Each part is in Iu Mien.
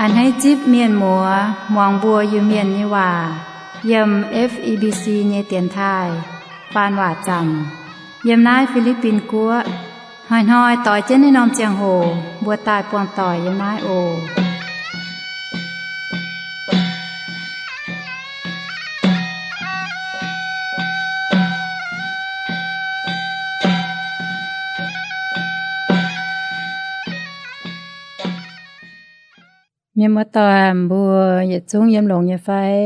Hneiv zipv mienh muoz muangx mbuo Iu-Mienh nyei waac yiem F E B C nyei dienx taaih faan waac zanc yiem naaiv Fi^li^bin Guoqv. Hnoi-hnoi doix jienv naaiv norm ziangh hoc mbuo daaih buangh doic yiem naaiv oc. Mienh muoz-doic, mbuo yietc zungv yiem longx nyei fai?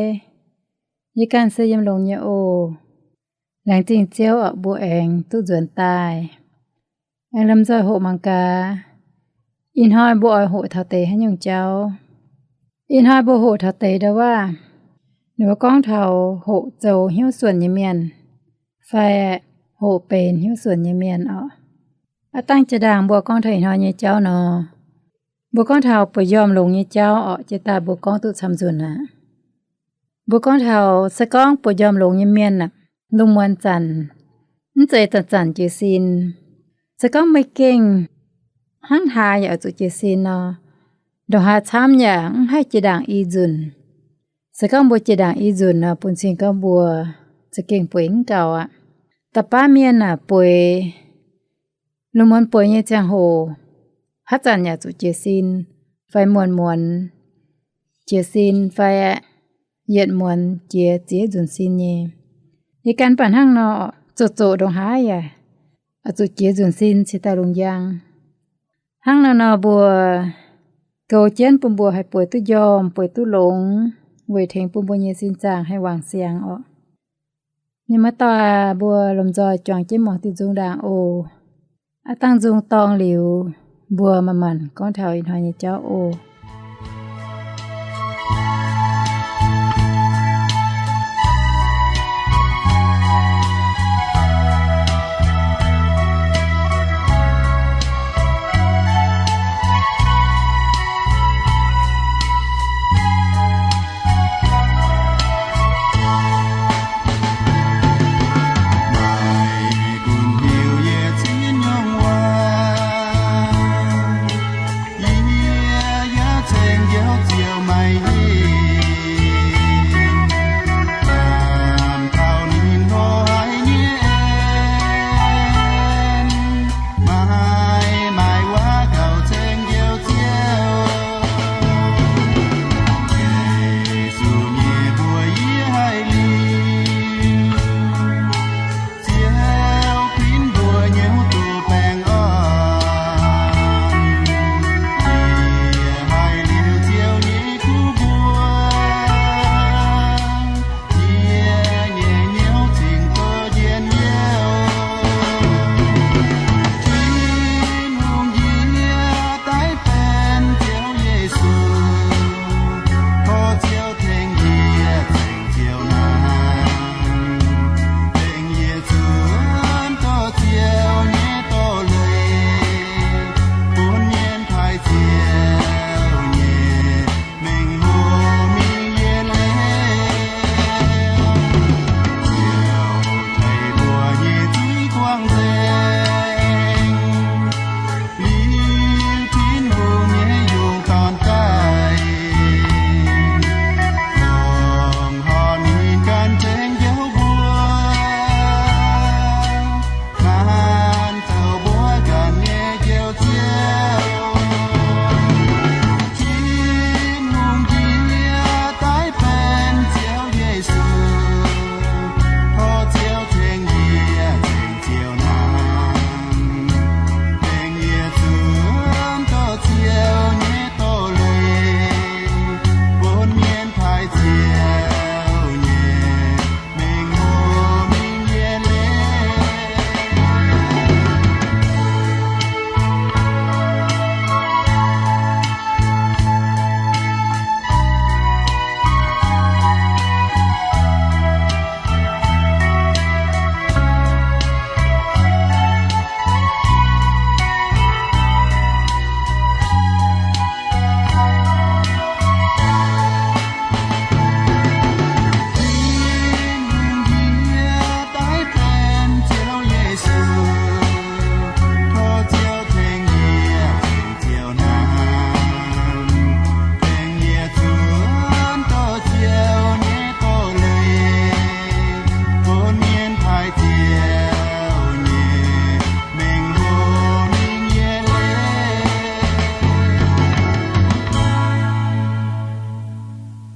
Yie ganh se yiem longx nyei oc. Laengz zingh Ziouv oc, mbuo aengx duqv nzuonx daaih. Aengx lomh nzoih hoqc mangc gaax, ih hnoi mbuo oix hoqc taux deix haaix nyungc jauv? Ih hnoi mbuo hoqc taux deix ndau wuov, ninh mbuo gorngv taux hoqc zoux hnyouv suonc nyei mienh fai hoqc benx hnyouv suonc nyei mienh oc. Aav dangh jaa-ndaangc mbuo gorngv taux ih hnoi nyei jauv nor, mbuo gorngv taux bueix njormh longx nyei jauv oc, jiex daaih mbuo gorngv duqv camv nzunc aqv. Mbuo gorngv taux se gorngv bueix njormh longx nyei mienh aah, lungh muonz zanc mv zeiz zanc-zanc jiez sin. Se gorngv meih gengh hnangv haaix yaac oix zuqc jiez sin nor, ndongc haaix camv yaac mv haih jiex ndaangc i nzunc. Se gorngv mbuo jiex ndaangc i nzunc nor, bun cing gorngv mbuo za'gengh bueix mv gaux aqv. Da'baav mienh aah, bueix, lungh muonz bueix nyei ziangh hoc, haaix zanc yaac zuqc jiez sin, fai muonz muonz jiez sin, fai yietc muonz jiez ziex nzunc sin nyei. Yie ganh baac hnangv nor, zoqc zoqc ndongc haaix yaac zuqc jiez nzunc sin cingx daaih lungh njang. Hnangv naaiv nor mbuo goux jienv bun mbuo haih bueix duqv njormh, bueix duqv longx, weic tengx bun mbuo nyei sin zaangc haih wangc siangx oc. Mienh muoz-doic, mbuo lomh nzoih juangc jienv muangx diuh nzung ndaangc oc. Aav dangh nzung dorngh liuz, mbuo manc-manc gorngv taux ih hnoi nyei jauv oc.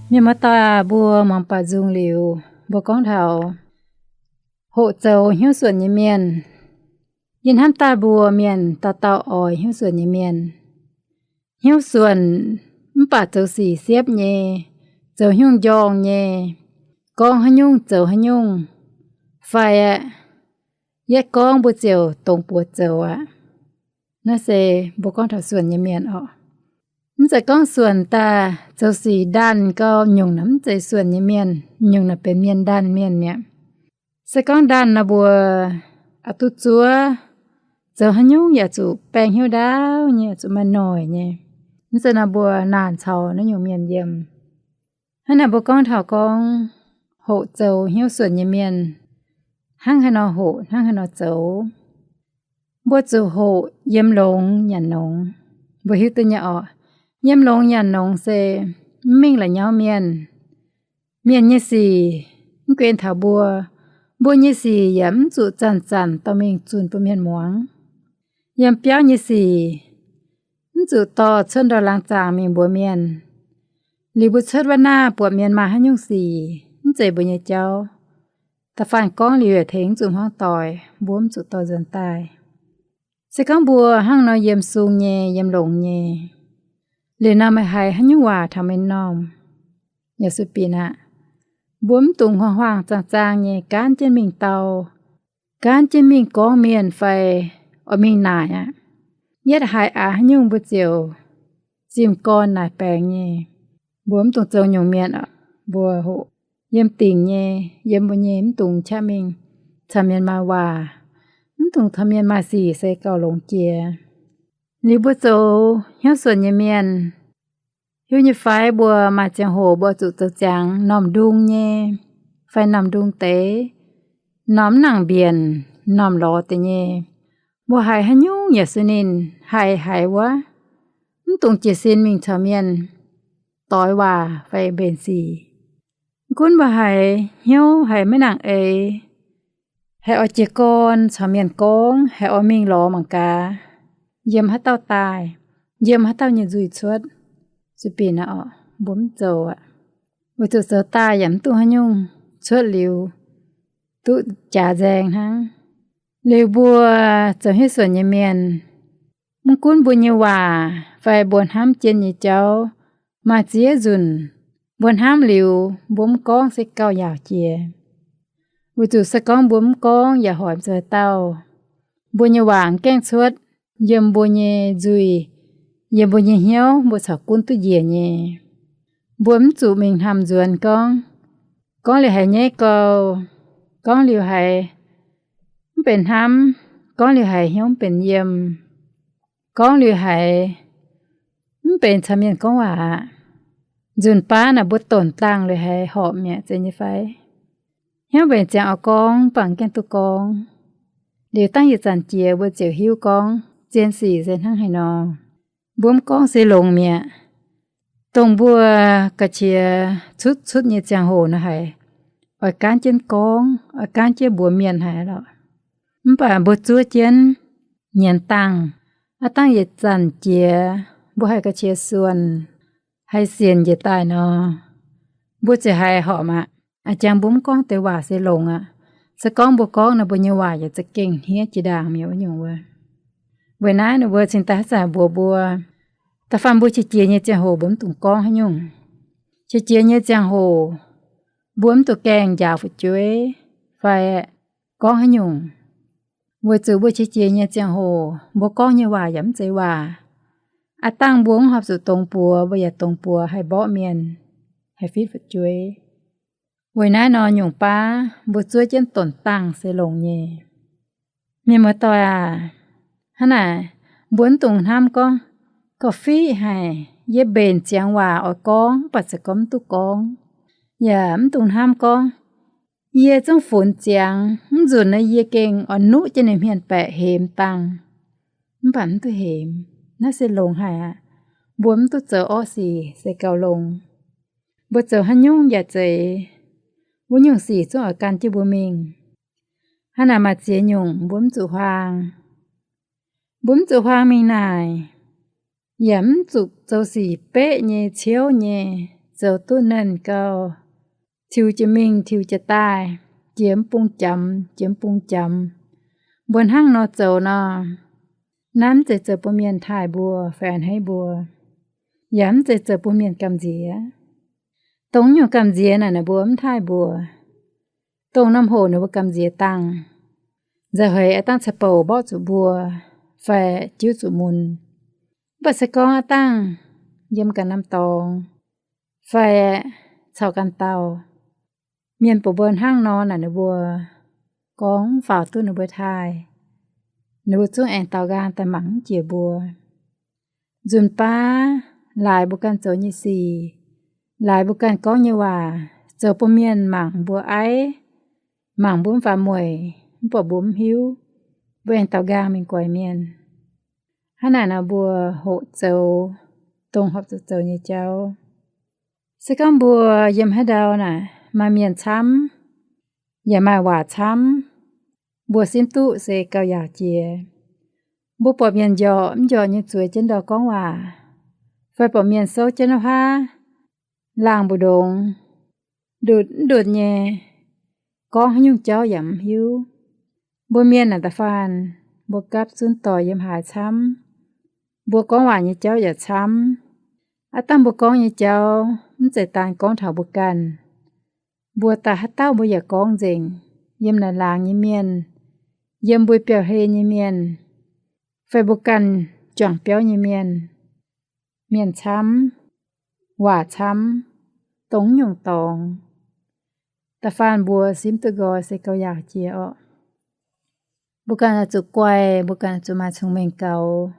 Mienh muoz-doic aac, mbuo muangx baaux nzung liuz, mbuo gorngv taux hoqc zoux hnyouv suonc nyei mienh. Yie hnamv daaih mbuo mienh dauh dauh oix hnyouv suonc nyei mienh. Hnyouv suonc mv baac zoux sic siepv nyei, zoux haaix nyungc njorng nyei, gorngv haaix nyungc zoux haaix nyungc, fai aeqv, yietv gorngv mbuo ziouc dongz buoz zoux aqv. Naaiv se mbuo gorngv taux suonc nyei mienh orqc. Mv zeiz gorngv suonc daaih zoux sic ndaanh gau nyungc naaic mv zeiz suonc nyei mienh, nyungc naaic benx mienh ndaanh mienh mi'aqv. Se gorngv ndaanh nor mbuo oix duqv zuov, zoux haaix nyungc yaac zuqc baeng hnyouv ndaauv nyei, zuqc maaih noic nyei. Mv zeiz nor mbuo naanc caux naaiv nyungc mienh yiem. Hnangv naaic mbuo gorngv taux gorngv hoqc zoux hnyouv suonc nyei mienh, hnangv haaix nor hoqc hnangv haaix nor zoux. Mbuo zuqc hoqc yiem longx nyanc nongx. Mbuo hiuv duqv nyei orqc, yiem longx nyanc nongx se mv mingh la'nyauv nyei mienh. Mienh nyei sic mv guen taux mbuo, mbuo nyei sic yaac mv zuqc zanc-zanc dorh mingh zunh bun mienh muangx. Yiem biauv nyei sic mv zuqc dorh cuotv ndorm laangz zaangc mingh mbuox mienh. Liuz mbuo cuotv wuov naaiv buatc mienh maaih haaix nyungc sic mv zeiz mbuo nyei jauv, da'faanh gorngv liuz yaac tengx mv zuqc hmuangv doic, mbuo mv zuqc dorh nzuonx daaih. Se gorngv mbuo hnangv nor yiem sung nyei, yiem longx nyei, liuz nor meih haiz haaix nyungc waac taux meih m'normh yaac sueih binc aqv. Mbuo mv dungx huaang-huaang zaang-zaang nyei gaanv jienv mingh dau, gaanv jienv mingh gorngv mienh fai oix mingh naaic aqv. Yietv haiz aax haaix nyungc mbuo ziouc zimh gorn naaic baengx nyei. Mbuo mv dungx zoux nyungc mienh oc. Mbuo hoqc yiem dingc nyei, yiem mbuo nyei, mv dungx qaqv mingh caux mienh maaih waac, mv dungx caux mienh maaih sic se gauh longx jiex. Liuz mbuo zoux hnyouv suonc nyei mienh, hiuv nyei fai mbuo maaih ziangh hoc mbuo zuqc zoux ziangx m'normh ndung nyei, fai m'normh ndung deix, m'normh mv nangc mbienc, m'normh lorz deix nyei. Mbuo haiz haaix nyungc yaac sueih ninh haih haiz wuov, mv dungx jiez sin mingh caux mienh doix waac fai mbenc sic. Mv gunv mbuo haiz hnyouv haiz maiv nangc eix, haiz oix jiez gorn caux mienh gorngv, haiz oix mingh lorz mangc gaax, yiem haaix dauh daaih, yiem haaix dauh nyei nzuih cuotv, zuqc binc aqv orqc, mbuo mv zoux aqv. Weic zuqc zoux daaih yaac mv duqv haaix nyungc, cuotv liuz duqv jaax nzaeng hnangv. Liuz mbuo zoux hnyouv suonc nyei mienh, mv gunv mbuo nyei waac fai mbuo hnamv jienv nyei jauv, maaih ziex nzunc mbuo hnamv liuz mbuo mv gorngv se gauh yaauc jiex. Weic zuqc se gorngv mbuo mv gorngv yaac hoic mv zuqc haaix dauh. Mbuo nyei waac mv gaengh cuotv yiem mbuo nyei nzuih, yiem mbuo nyei hnyouv, mbuo caux gunv duqv njiec nyei. Mbuo mv zuqc mingh hnamv nzuonx gorngv, gorngv liuz haiz nyaiv gou, gorngv liuz haiz mv benx hnamv, gorngv liuz haiz hnyouv mv benx yiem, gorngv liuz haiz mv benx caux mienh gorngv waac aqv. Nzunc baav naaic mbuo donc dangh liuz haiz horpc mi'aqv, zeiz nyei fai? Hnyouv mbenc ziangx oix gorngv, mv baac mv gaengh duqv gorngv. Liuz dangh yietc zanc jiex mbuo ziouc hiuv gorngv zien sic se hnangv haaix nor. Mbuo mv gorngv se longx mi'aqv. Dongh mbuo ga'qiex cutv cutv nyei ziangh hoc nor haiz oix gaanv jienv gorngv, oix gaanv jienv mbuox mienh haic lorqc. Mv baac mbuo zuov jienv nyienz dangh, aav dangh yietc zanc jiex mbuo haih ga'qiex suonc, haih sienx njiec daaih nor, mbuo ziouc haiz horpc aqv. A'jangx mbuo mv gorngv deix waac se longx aqv. Se gorngv mbuo gorngv nor, mbuo nyei waac yaac za'gengh hniev jiex ndaangc mi'aqv wuov nyungc wuov. Weic naaiv ninh mbuo cingx daaih haaix zanc mbuox mbuo, da'faanh mbuo qiex jiez nyei ziangh hoc mbuo mv dungx gorngv haaix nyungc. Qiex jiez nyei ziangh hoc mbuo mv dungx gaengh njaaux fu'jueiv fai gorngv haaix nyungc. Weic zuqc mbuo qiex jiez nyei ziangh hoc mbuo gorngv nyei waac yaac mv zeiz waac. Aav dangh mbuo mv horpc zuqc dongz buoz, mbuo yaac dongz buoz haih mborqv mienh, haih fitv fu'jueiv. Weic naaiv nor nyungc baav mbuo zuov jienv donc dangh se longx nyei. Mienh muoz-doic aac, hnangv naaic, mbuo mv dungx hnamv gorngv, gauh fiqv haic, yie mbenc ziangx waac oix gorngv, mv baac se gorngv mv duqv gorngv. Yaac mv dungx hnamv gorngv, yie zungv funx ziangx, mv nzunc naaiv yie gengh oix nuqv jienv ninh hmien baeqc hemx dangh, mv baac mv duqv hemx. Naaiv se longx haic aqv. Mbuo mv duqv zoux orqv sic se gauh longx. Mbuo zoux haaix nyungc yaac zeiz, wuov nyungc sic zungv oix gan jienv mbuo mingh. Hnangv naaic maaih ziex nyungc mbuo mv zuqc huaang. Mbuo mv zuqc huaang mingh naaic, yaac mv zuqc zoux sic beqv nyei, ciouv nyei, zoux duqv nernh gauh tiux jienv mingh tiux jienv daaih, jiex mv bung jamx, jiex mv bung jamx. Mbuo hnangv nor zoux nor, naaiv mv zeiz zoux bun mienh taaih mbuo fai a'hneiv mbuo, yaac mv zeiz zoux bun mienh gamh nziex. Dongh nyungc gamh nziex naaic ninh mbuo mv taaih mbuo. Dongh norm hoc ninh mbuo gamh nziex dangh, nzauh heix aav dangh ceix bouc mborqv zuqc mbuo fai jiuv zuqc mun. Mv baac se gorngv aav dangh yiem ganh norm dorngx fai caux ganh dauh, mienh buatc mbuo hnangv nor naaic ninh mbuo gorngv mv faaux duqv ninh mbuo taaih, ninh mbuo zungv aengx daaux nqaang daaih mangc mv jiex mbuo. Nzunc baav laaix mbuo ganh zoux nyei sic, laaix mbuo ganh gorngv nyei waac zoux bun mienh mangc mbuo aiv, mangc mbuo mv faaux mueic, mv baac mbuo mv hiuv, mbuo aengx daaux nqaang mingh guaix mienh. Hnangv naaic nor mbuo hoqc zoux dongh horpc zuqc zoux nyei jauv. Se gorngv mbuo yiem haaix ndau naaic maaih mienh camv, yaac maaih waac camv, mbuo simv duqv se gauh yaauc jiex. Mbuo buatc mienh njorqc mv njorqc nyei zueiz jienv ndau gorngv waac, fai buatc mienh souv jienv wuov haav laangh mbu'ndongx, ndutc mv ndutc nyei, gorngv haaix nyungc jauv yaac mv hiuv. Mbuo mienh naaic da'faanh mbuo gapv zunv doic yiem haaix camv, mbuo gorngv waac nyei jauv yaac camv. Aav dangh mbuo gorngv nyei jauv mv zeiz daan gorngv taux mbuo ganh. Mbuo daaih haaix dauh mbuo yaac gorngv nzengc, yiem naaic laangz nyei mienh, yiem mbuo biauv-hlen nyei mienh, fai mbuo ganh juangc biauv nyei mienh. Mienh camv, waac camv, dongh nyungc dorngx. Da'faanh mbuo simv duqv nqoi se gauh yaauc jiex orqc. Mbuo ganh oix zuqc guaih, mbuo ganh oix zuqc maaih cong-mengh gaux.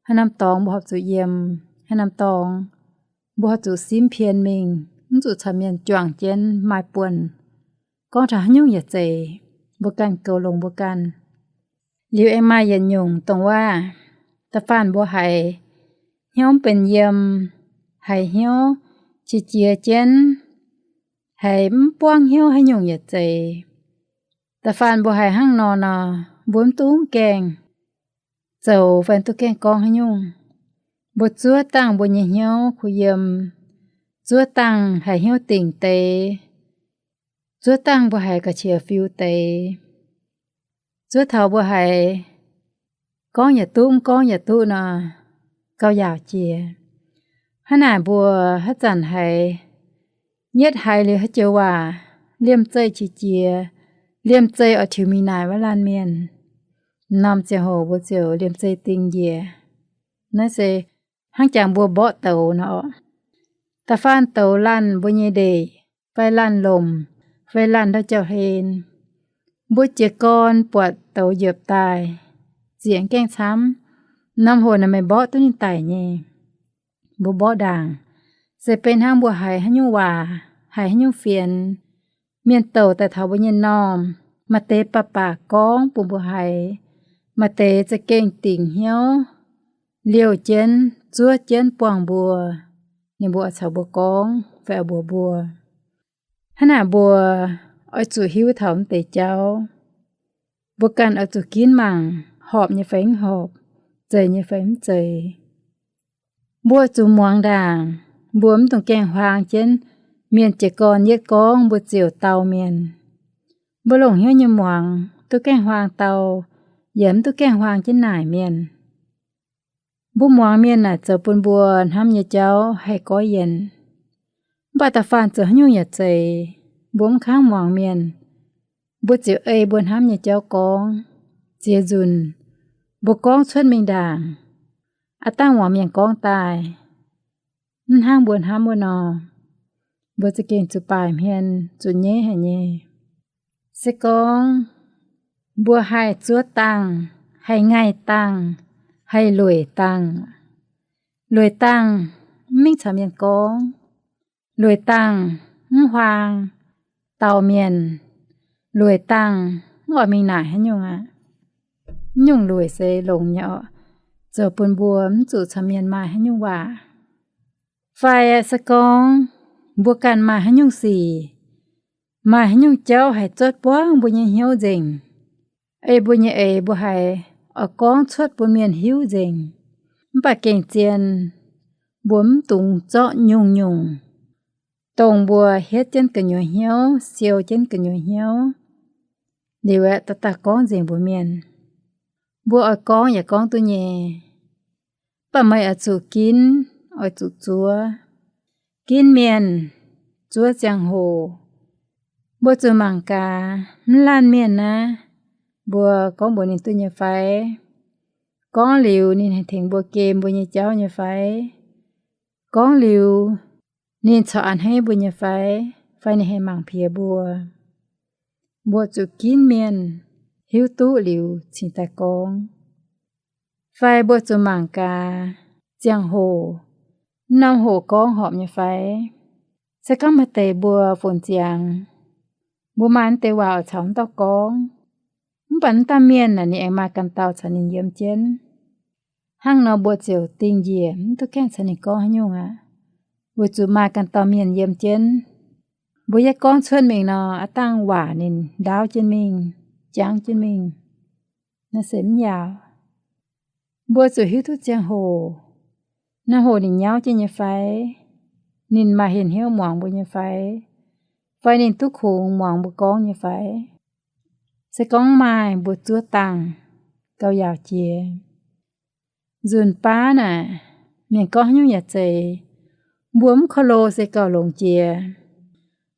Haaix norm dorngx mbuo horpc zuqc yiem, haaix norm dorngx mbuo horpc zuqc simv pien mingh, mv zuqc caux mienh juangc jienv maaih buonc, gorngv taux haaix nyungc yaac zeiz, mbuo ganh goux longx mbuo ganh. Liuz aengx maaih yietc nyungc dongh waac, da'faanh mbuo haiz hnyouv mv benx yiem, haiz hnyouv qiex jiez jienv, haiz mv buangv hnyouv haaix nyungc yaac zeiz. Da'faanh mbuo haiz hnangv nor nor, mbuo mv dungx gaengh zoux fai mv dungx gaengh gorngv haaix nyungc. Mbuo zuov dangh mbuo nyei hnyouv kuh yiem, zuov dangh haiz hnyouv dingc deix, zuov dangh mbuo haiz ga'qiex fiu deix, zuov taux mbuo haiz gorngv yaac duqv mv gorngv yaac duqv nor, gauh yaauc jiex. Hnangv naaic mbuo haaix zanc haiz, nyietv haiz liuz haaix joux waac, liemh zeih qiex jiez, liemh zeih oix tiux mingh naaic wuov laanh mienh, norm ziangh hoc mbuo ziouc liemh zeih ding njiec. Naaiv se hnangv jangx mbuo mborqv douz nor. Da'faanh douz laanh mbuo nyei ndeic, fai laanh lomc, fai laanh ndau jauv-hlen, mbuo jiez gorn buatc douz njiepc daaih, ziec gaengh camv, norm hoc naaic meih mborqv duqv ninh daic nyei. Mbuo mborqv ndaangc, se beiv hnangv mbuo haiz haaix nyungc waac, haiz haaix nyungc fienx, mienh douc daaih taux mbuo nyei m'normh, maaih deix baac baac gorngv bun mbuo haiz, maaih deix za'gengh dingc hnyouv, liouh jienv, zuov jienv buangh mbuo, ninh mbuo oix caux mbuo gorngv fai oix mbuox mbuo. Hnangv naaic mbuo oix zuqc hiuv taux mv deix jauv. Mbuo ganh oix zuqc ginv mangc horpc nyei fai mv horpc, zeiz nyei fai mv zeiz. Mbuo zuqc muangx ndaangc, mbuo mv dungx gaengh huaang jienv mienh jiez gorn yietv gorngv mbuo ziouc dau mienh. Mbuo longc hnyouv nyei muangx duqv gaengh huaang dau, yaac mv duqv gaengh huaang jienv naaic mienh. Mbuo muangx mienh naaic zoux bun mbuo hnamv nyei jauv haih goiv yienc. Mv baac da'faanh zoux haaix nyungc yaac zeiz, mbuo mv kangv muangx mienh, mbuo ziouc ei mbuo hnamv nyei jauv gorngv. Ziex nzunc mbuo gorngv cuotv mingh ndaangc, aav dangh muangx mienh gorngv daaih, mv hnangv mbuo hnamv wuov nor, mbuo za'gengh zuqc baaic hmien, zuqc nyeiv haic nyei. Se gorngv mbuo haih zuov dangh, haih ngaih dangh, haih lueic dangh. Lueic dangh mv mingh caux mienh gorngv. Lueic dangh mv huaang dau mienh. Lueic dangh mv oix mingh naaic haaix nyungc aqv. Mv nyungc lueic se longx nyei orqc, zoux bun mbuo mv zuqc caux mienh maaih haaix nyungc waac. Fai se gorngv mbuo ganh maaih haaix nyungc sic, maaih haaix nyungc jauv haih zuotv buangv mbuo nyei hnyouv nzengc, ei mbuo nyei eix mbuo haiz oix gorngv cuotv bun mienh hiuv nzengc, mv baac gengh zien mbuo mv dungx zorqv nyungc-nyungc dongh mbuo hietv jienv gu'nyuoz hnyouv, siou jienv gu'nyuoz hnyouv, liuz aeqv, dauh dauh gorngv nzengc mbuox mienh. Mbuo oix gorngv yaac gorngv duqv nyei, mv baac meih oix zuqc ginv, oix zuqc zuov. Ginv mienh, zuov ziangh hoc. Mbuo zuqc mangc gaax, mv laanh mienh naaiv, mbuo gorngv mbuox ninh duqv nyei fai? Gorngv liuz ninh haih tengx mbuo gem mbuo nyei jauv nyei fai? Gorngv liuz ninh corc a'hneiv mbuo nyei fai? Fai ninh haih mangc piex mbuo? Mbuo zuqc ginv mienh, hiuv duqv liuz cingx daaih gorngv. Fai mbuo zuqc mangc gaax ziangh hoc, mv norm hoc gorngv horpc nyei fai? Se gorngv maaih deix mbuo funx ziangx, mbuo maaih deix waac oix caux m'dauh gorngv, mv baac m'dauh mienh naaic ninh aengx maaih ganh dauh caux ninh yiem jienv. Hnangv nor mbuo ziouc dingh njiec mv duqv gaengh caux ninh gorngv haaix nyungc aqv, weic zuqc maaih ganh dauh mienh yiem jienv. Mbuo yaac gorngv cuotv mingh nor, aav dangh waac ninh ndaauv jienv mingh, jangv jienv mingh. Naaiv se mv yaauc. Mbuo zuqc hiuv duqv ziangh hoc, naaiv hoc ninh nyauv jienv nyei fai? Ninh maaih hien hnyouv muangx mbuo nyei fai? Fai ninh duqv kungx muangx mbuo gorngv nyei fai? Se gorngv maaih, mbuo zuov dangh gauh yaauc jiex. Nzunc baav naaic, mienh gorngv haaix nyungc yaac zeiz, mbuo mv ko lo se gauh longx jiex.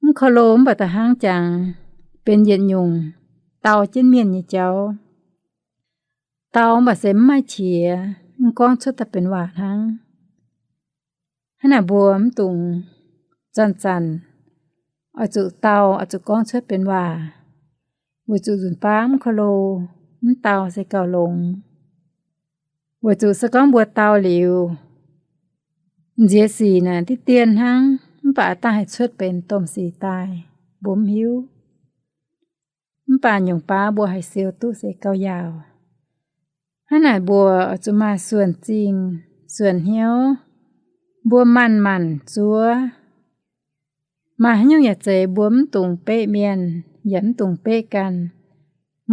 Mv ko lo mv baac da'hnangv jangx benx yietc nyungc dau jienv mienh nyei jauv. Dau mv baac se mv maaih qiex, mv gorngv cuotv daaih benx waac hnangv. Hnangv naaic mbuo mv dungx zanc-zanc oix zuqc dau, oix zuqc gorngv cuotv benx waac, weic zuqc nzunc baav mv ko lo, mv dau se gauh longx. Weic zuqc se gorngv mbuo dau liuz, nziex sic naaic diqv dien hnangv, mv baac daaih haih cuotv benx domh sic daaih, mbuo mv hiuv. Mv baac nyungc baav mbuo haih siou duqv se gauh yaauc. Hnangv naaic mbuo oix zuqc maaih suonc zingh, suonc hnyouv, mbuo manc-manc zuov. Maaih haaix nyungc yaac zeiz mbuo mv dungx beqv mienh, yaac mv dungx beqv ganh,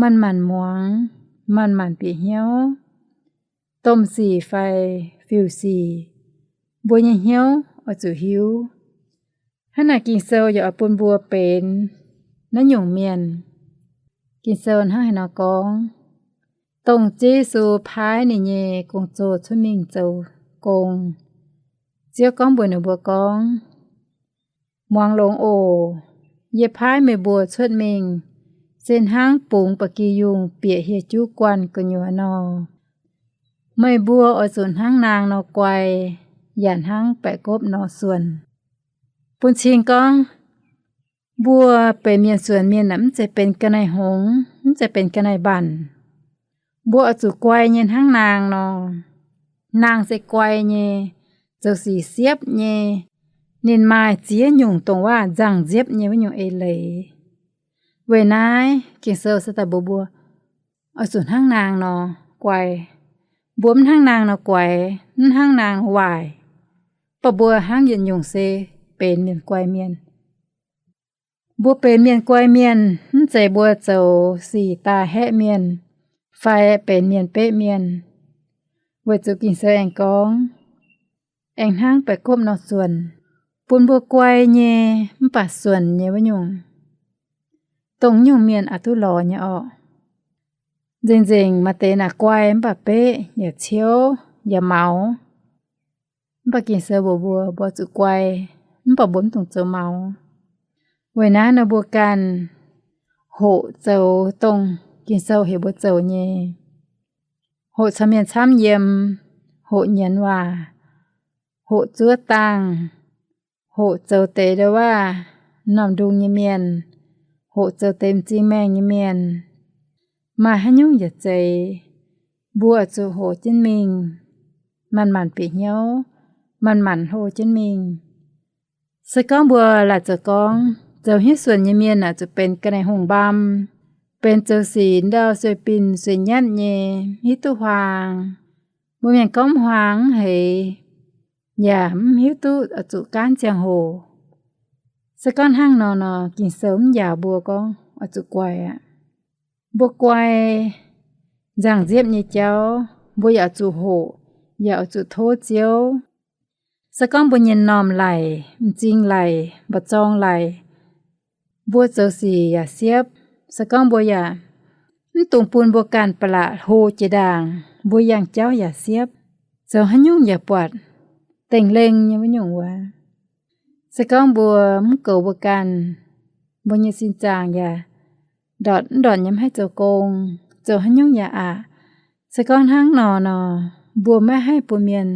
manc-manc muangx, manc-manc bieqc hnyouv. Domh sic fai fiuv sic, mbuo nyei hnyouv oix zuqc hiuv. Hnangv naaic Ging-Sou yaac oix bun mbuo benx naaiv nyungc mienh. Ging-Sou hnangv haaix nor gorngv, dongh Ziouv Yesu paaiv ninh nyei gong-zoh cuotv mingh zoux gong, Ziouv gorngv mbuox ninh mbuo gorngv, Muangx longx oc. Yie paaiv meih mbuo cuotv mingh se hnangv bungx ba'gi yungh bieqc hieh juv guanh gu'nyuoz nor. Meih mbuo oix zuqc hnangv naang nor guai, yaac hnangv baeqc gopv nor suonc. Bun cing gorngv, mbuo benx mienh suonc mienh aeqv, mv zeiz benx ga'naaiv hngongx, mv zeiz benx ga'naaiv mbanc. Mbuo oix zuqc guai nyei hnangv naang nor. Naang se guai nyei, zoux sic siepv nyei. Ninh maaih ziex nyungc dongh waac nzangc nziepv nyei wuov nyungc eix leiz. Weic naaiv Ging-Sou se daaih mbuox mbuo, oix zuqc hnangv naang nor guai. Mbuo mv hnangv naang nor guaix, mv hnangv naang nor waaic, baac mbuo hnangv yietc nyungc se benx mienh guai mienh. Mbuo benx mienh guai mienh mv zeiz mbuo zoux sic daaih haeqv mienh fai benx mienh beqv mienh. Weic zuqc Ging-Sou aengx gorngv, aengx hnangv baeqc gopv nor suonc, bun mbuo guai nyei mv baac suonc nyei wuov nyungc. Dongh nyungc mienh aqc duqv lorz nyei orqc. Nzengc-nzengc maaih deix naaic guai mv baac beqv yaac ciouv yaac maux. Mv baac Ging-Sou mbuox mbuo, mbuo zuqc guai, mv baac mbuo mv dungx zoux maux. Weic naaiv nor mbuo ganh hoqc zoux dongh Ging-Sou heuc mbuo zoux nyei. Hoqc caux mienh camv yiem, hoqc nyienz waac, hoqc zuov dangh, hoqc zoux deix ndau waac m'normh ndung nyei mienh, hoqc zoux deix m'zing maengh nyei mienh. Maaih haaix nyungc yaac zeiz, mbuo zuqc hoqc jienv mingh, manc-manc bieqc hnyouv, manc-manc hlo jienv mingh. Se gorngv mbuo laaic zoux gorngv zoux hnyouv suonc nyei mienh aah, zuqc benx ga'naaiv hungh mbaam, benx zoux sic ndau sueih binc sueih nyatv nyei, mv hiuv duqv huaang. Mbuo mienh gorngv mv huaang mv heix, yaac mv hiuv duqv oix zuqc gaanv ziangh hoc. Se gorngv hnangv nor nor, Ging-Sou mv njaaux mbuo gorngv oix zuqc guai aqv. Mbuo guai nzangc nziepv nyei jauv, mbuo yaac oix zuqc hoqc, yaac oix zuqc tov Ziouv. Se gorngv mbuo nyienh normh laic, m'zing laic, mba'zorng laic, mbuo zoux sic yaac siepv. Se gorngv mbuo yaac mv dungx bun mbuo ganh ba'laqc hlo jiex ndaangc, mbuo yangh jauv yaac siepv. Zoux haaix nyungc yaac buatc dengh lengh nyei wuov nyungc wuov. Se gorngv mbuo mv goux mbuo ganh, mbuo nyei sin zaangc yaac ndortv ndortv nyei mv haih zoux gong, zoux haaix nyungc yaac aqc. Se gorngv hnangv nor nor, mbuo maiv haih bun mienh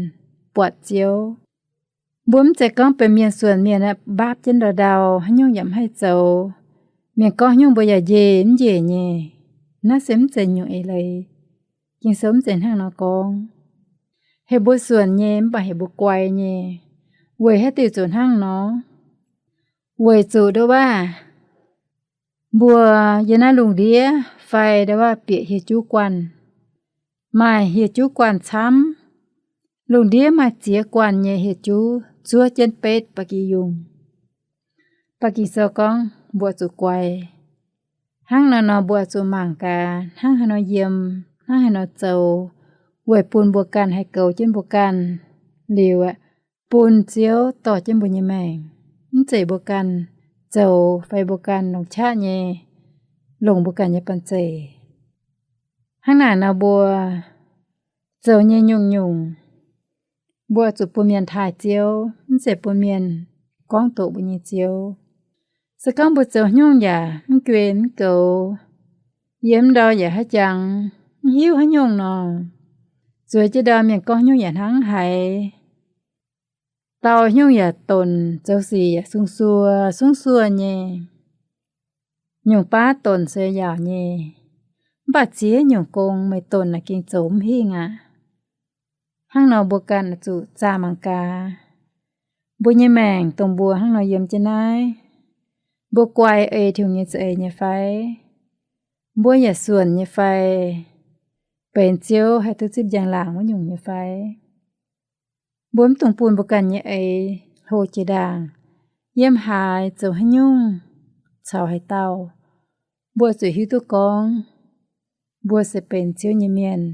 buatc Ziouv. Mbuo mv zeiz gorngv benx mienh suonc mienh aqv, mbaapv jienv ndau ndau, haaix nyungc yaac mv haih zoux. Mienh gorngv haaix nyungc mbuo yaac njeih mv njeih nyei. Naaiv se mv zeiz nyungc eix leiz. Ging-Sou mv zeiz hnangv nor gorngv. Heuc mbuo suonc nyei mv baac heuc mbuo guai nyei. Weic haaix diuc zuqc hnangv nor? Weic zuqc ndau wuov, mbuo yiem naaiv lungh ndiev fai ndau wuov bieqc hieh juv guanh, maaih hieh juv guanh camv. Lungh ndiev maaih ziex guanh nyei hieh juv zuov jienv betv ba'gi yungh. Mv baac Ging-Sou gorngv mbuo zuqc guai. Hnangv nor nor mbuo zuqc mangc gaax hnangv haaix nor yiem, hnangv haaix nor zoux, weic bun mbuo ganh haih goux jienv mbuo ganh liuz aeqv, bun Ziouv dorh jienv mbuo nyei maengc. Mv zeiz mbuo ganh zoux fai mbuo ganh longc qaqv nyei, longc mbuo ganh nyei banh zeic. Hnangv naaic nor mbuo zoux nyei nyungc-nyungc, mbuo zuqc bun mienh taaih Ziouv, mv zeiz bun mienh gorngv doqc mbuo nyei Ziouv. Se gorngv mbuo zoux haaix nyungc yaac mv guen mv goux, yiem ndau yaac haaix jangx, mv hiuv haaix nyungc nor, zueiz jienv ndau mienh gorngv haaix nyungc yaac hnangv haiz, dau haaix nyungc yaac donc, zoux sic yaac sung suo, sung suo nyei, nyungc baav donc se yaauc nyei. Mv baac ziex nyungc gong meih donc naaic gengh zoux mv hingh aqv. Hnangv nor mbuo ganh zuqc zaah mangc gaax, mbuo nyei maengc dongh mbuo hnangv nor yiem jienv naaiv, mbuo guai ei Tin-Hungh nyei za'eix nyei fai? Mbuo yaac suonc nyei fai? Benx Ziouv haih duqv zipv njang-laangc wuov nyungc nyei fai? Mbuo mv dungx bun mbuo ganh nyei eix hlo jiex ndaangc, yiem haaix zoux haaix nyungc, caux haaix dauh, mbuo zuqc hiuv duqv gorngv mbuo se benx Ziouv nyei mienh.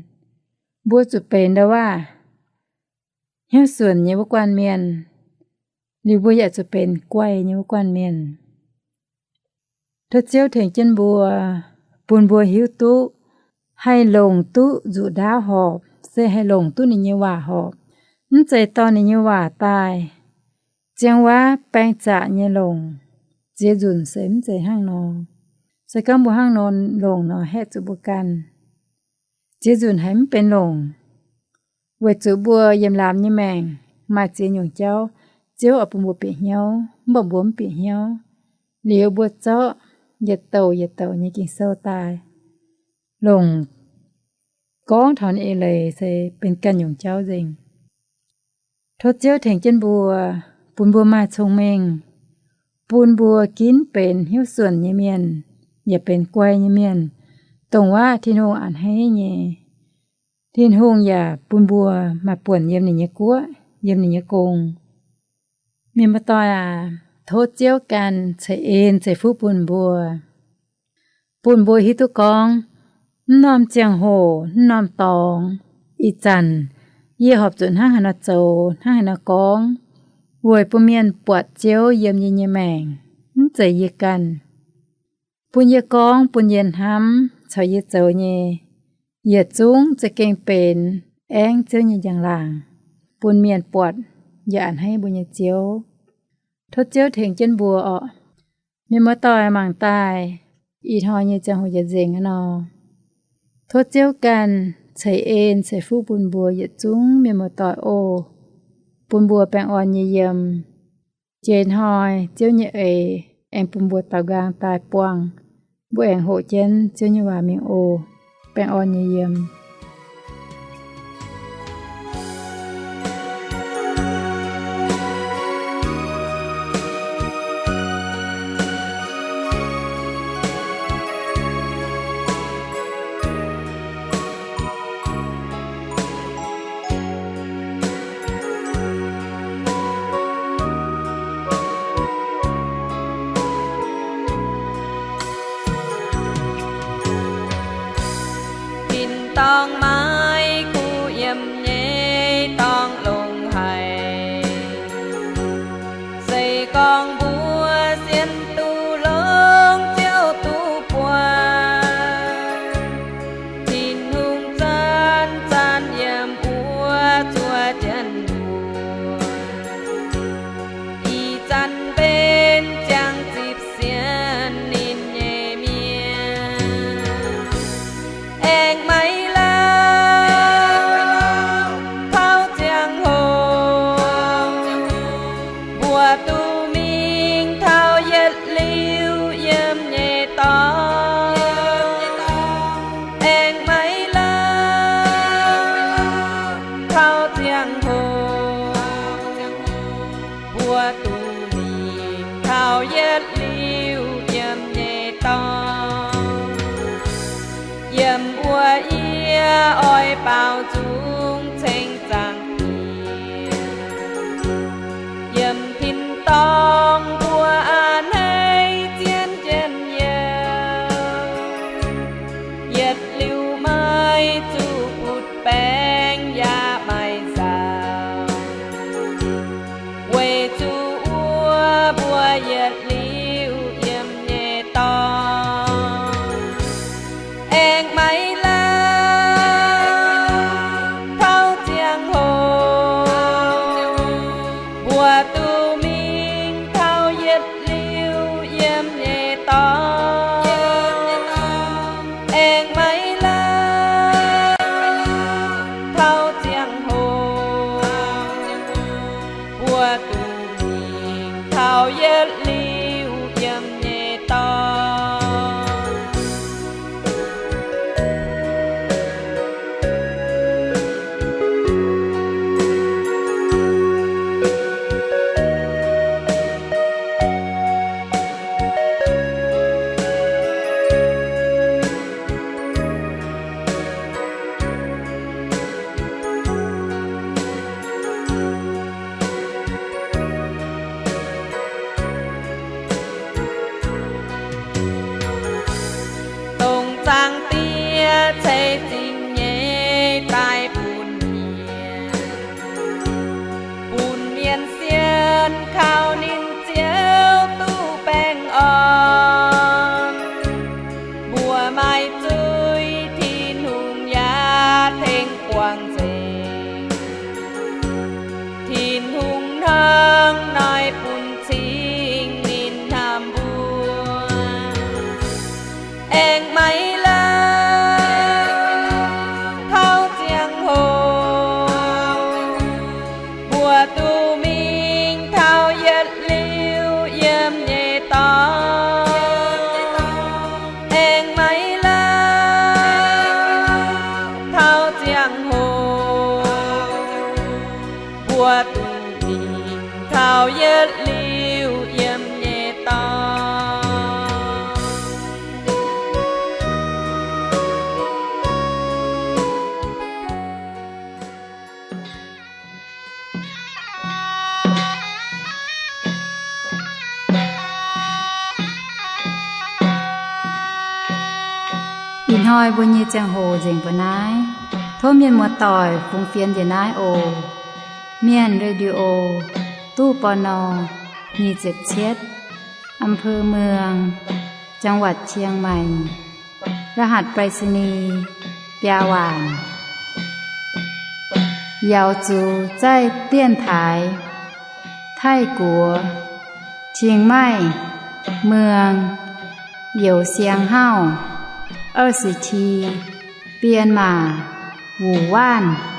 Mbuo zuqc benx ndau wuov hnyouv suonc nyei wuov guanh mienh, liuz mbuo yaac zuqc benx guai nyei wuov guanh mienh. Tov Ziouv tengx jienv mbuo, bun mbuo hiuv duqv haih longc duqv nzuqc ndaauv horpc, se haih longc duqv ninh nyei waac horpc. Mv zeiz dorh ninh nyei waac daaih ziang waac baeng zaqc nyei longc. Ziex nzunc se mv zeiz hnangv nor. Se gorngv mbuo hnangv nor longc nor, haeqv zuqc mbuo ganh. Ziex nzunc haiz mv benx longc, weic zuqc mbuo yiem laamz nyei maengc maaih ziex nyungc jauv, Ziouv oix bun mbuo bieqc hnyouv, mv baac mbuo mv bieqc hnyouv. Liuz mbuo zorqv yietc douc yietc douc nyei Ging-Sou daaih longc gorngv taux ninh eix leiz se benx ganh nyungc jauv nzengc. Tov Ziouv tengx jienv mbuo, bun mbuo maaih cong-mengh, bun mbuo ginv benx hnyouv suonc nyei mienh, yaac benx guai nyei mienh, dongh wuov Tin-Hungh a'hneiv nyei. Tin-Hungh yaac bun mbuo maaih buonc yiem ninh nyei guoqv, yiem ninh nyei gong. Mienh muoz-doic aac, tov Ziouv ganh ceix en ceix fuqv bun mbuo, bun mbuo hiuv duqv gorngv, mv norm ziangh hoc, mv norm dorngx, ih zanc yie horpc zuqc hnangv haaix nor zoux, hnangv haaix nor gorngv, weic bun mienh buatc Ziouv yiem yie nyei maengc, mv zeiz yie ganh. Bun yie gorngv, bun yie hnamv caux yie zoux nyei, yietc zungv za'gengh benx aengv Ziouv nyei njang-laangc, bun mienh buatc yaac a'hneiv mbuo nyei Ziouv. Tov Ziouv tengx jienv mbuo orqc. Mienh muoz-doic mangc daaih, ih hnoi nyei ziangh hoc yaac nzengc aqv nor. Tov Ziouv ganh ceix en ceix fuqv bun mbuo yietc zungv mienh muoz-doic oc. Bun mbuo baengh orn nyei yiem. Jiex hnoi Ziouv nyei eix aengx bun mbuo daaux nqaang daaih buangh. Mbuo aengx hoqc jienv Ziouv nyei waac mingh oc. Baengh orn nyei yiem. Tin-dorngh yietc liuz yiem nyei dorngx. Dongh Zaangc Diex ceix zingh nyei daaih bun mienh, bun mienh sienx kaux ninh Ziouv duqv baengh orn. Mbuo maaih zuiz, Tin-Hungh yaac tengx buangh nzengc. Tin-Hungh hnangv naaiv bun cing ninh hnamv mbuo. Aengx maiv lauh taux ziangh hoc, mbuo duqv mingh taux yietc liuz yiem nyei dorngx. Aengx maiv lauh taux ziangh hoc, mbuo duqv mingh taux yietc liuz yiem nyei dorngx. Ih hnoi mbuo nyei ziangh hoc nzengc mbuo naaiv. Tov mienh muoz-doic fungx fienx njiec naaiv oc. Mienh Radio, ตู้ ปณ. nyic ziepc cietv, อำเภอเมือง จังหวัดเชียงใหม่ รหัสไปรษณีย์ biaa waanc. Yaux zuqc zaih dienx taaix Taiv-Guoqv, Chiang Mai, Muang, Youz Siang Hauv, 二十七, Bienh Maac, Wuc Waanv.